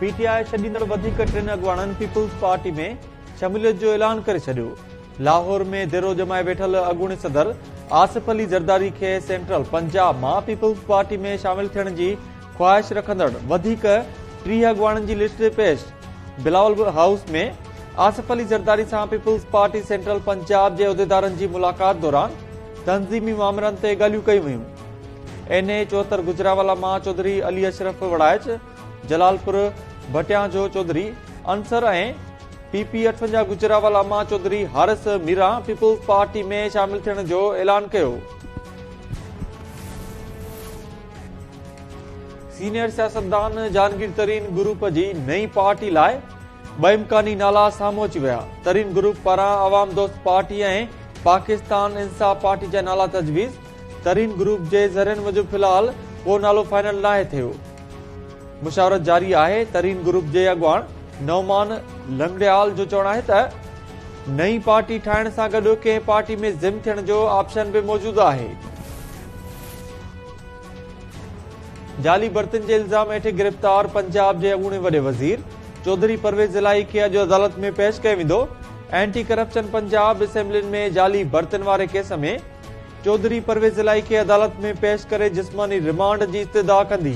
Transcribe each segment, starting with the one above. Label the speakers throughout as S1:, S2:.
S1: P ٽي آء ڇڏيندڙ وڌيڪ ٽن اڳواڻن پيپلز پارٽي ۾ شموليت جو اعلان ڪري ڇڏيو. لاهور ۾ ديرو ڄمائي ويٺل اڳوڻي صدر آصف علي زرداري کي سينٽرل پنجاب مان پيپلز پارٽي ۾ شامل ٿيڻ جي خواهش رکندڙ وڌيڪ 30 اڳواڻن جي لسٽ پيش. بلاول هائوس ۾ آصف علي زرداري سان پيپلز پارٽي سينٽرل پنجاب جي عهديدارن جي ملاقات دوران تنظيمي مامرن تي ڳالهيون ڪيون ويون. اين اي 74 گجرانوالا مان چوڌري علي اشرف وڙائچ، جلالپور ڀٽيان جو چوڌري عنصر ۽ پي پي 58 گجرانوالا مان چوڌري حارث ميران پيپلز پارٽي ۾ شامل ٿيڻ جو اعلان ڪيو. سينيئر سياستدان جهانگير ترين گروپ جي نئين پارٽي لاء ٻه امڪاني نالا سامهون اچي ويا. ترين گروپ پاران عوام دوست پارٽي ۽ پاڪستان انصاف پارٽي جا نالا تجويز. ترين گروپ جي ذريعن موجب في الحال ڪو نالو فائنل ناهي ٿيو، مشاورت جاري آهي. ترين گروپ جي اڳواڻ نعمان لنگڙيال جو چوڻ آهي ته نئين پارٽي ٺاهڻ سان گڏ ڪنهن پارٽي ۾ ضم ٿيڻ جو آپشن به موجود آهي. جعلي ڀرتين جي الزام هيٺ گرفتار پنجاب جي اڳوڻي وڏي وزير چوڌري پرويز الاهي کي اڄ عدالت ۾ پيش ڪيو ويندو. اينٽي ڪرپشن پنجاب اسيمبلين ۾ جعلي ڀرتين واري ڪيس ۾ چوڌري پرويز الاهي کي عدالت ۾ پيش ڪري جسماني رمانڊ جي استدعا ڪندي.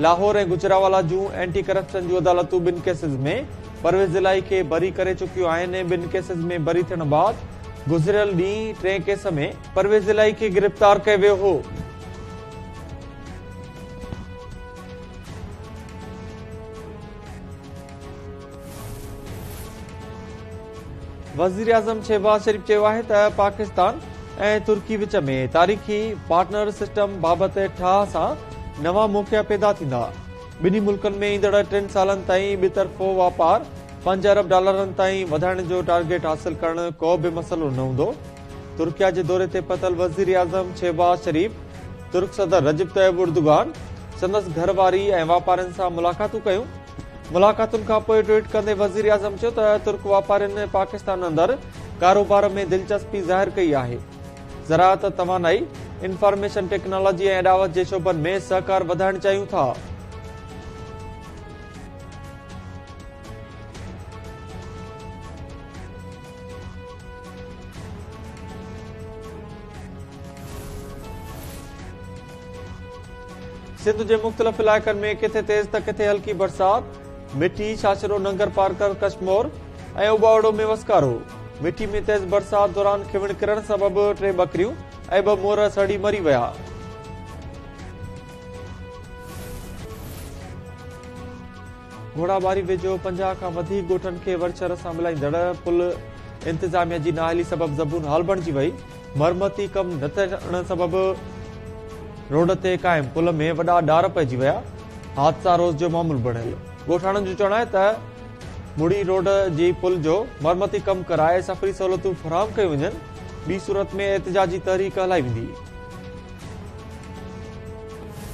S1: لاهور ۽ گجرانوالا جون اينٽي ڪرپشن جون عدالتون ٻن ڪيسز ۾ پرويز الاهي کي بري ڪري چڪيون آهن. ٻن ڪيسز ۾ بري ٿيڻ بعد گذريل ڏينهن ٽئين ڪيس ۾ پرويز الاهي کي گرفتار ڪيو ويو هو. وزيراعظم شهباز شريف چيو آهي ته پاڪستان ۽ ترڪي وچ ۾ تاريخي پارٽنر سسٽم بابت ٺاهه سان نوان موقعا پيدا ٿيندا، ٻنهي ملڪن ۾ ايندڙ 3 سالن تائين ٻطرفو واپار 5 ارب ڊالرن تائين وڌائڻ جو ٽارگيٽ حاصل ڪرڻ ڪو به مسئلو نه هوندو. ترڪيا جي دوري تي پهتل وزيراعظم شهباز شريف ترڪ صدر رجب طيب اردگان، سندس گهر واري ۽ واپارين سان ملاقاتون ڪيون. ملاقاتن کانپوء ٽوئيٽ ڪندي وزيراعظم چيو ته ترڪ واپارين پاڪستان اندر ڪاروبار ۾ دلچسپي ظاهر ڪئي آهي، زراعت، توانائي، انفارميشن ٽيڪنالاجي ۽ اڏاوت جي شعبن ۾ سهڪار وڌائڻ چاهيون ٿا. سنڌ جي مختلف علائقن ۾ ڪٿي تيز ته ڪٿي هلڪي برسات، مٺي، ڇاڇرو، ننگر پارڪر، ڪشمور ۽ اوٻاوڙو ۾ وسڪارو، مٺي ۾ تيز برسات دوران کنوڻ ڪرڻ سبب 3 ٻڪريون ۽ 2 مور سڙي مري ويا. گهوڙاٻاري ويجهو 50 کان وڌيڪ ڳوٺن کي ورڇر سان ملائيندڙ پل انتظاميا جي نااهلي سبب زبون حال بڻجي وئي، مرمتي ڪم نه ٿيڻ سبب روڊ تي قائم پل ۾ وڏا ڏار پئجي ويا، حادثا روز جو معمول بڻيل. ڳوٺاڻن جو چوڻ آهي ته مڙهي روڊ جي پل جو مرمتي ڪم ڪرائي سفري سهولتون فراهم ڪيون وڃن، ٻي صورت ۾ احتجاجي تحريڪ هلائي ويندي.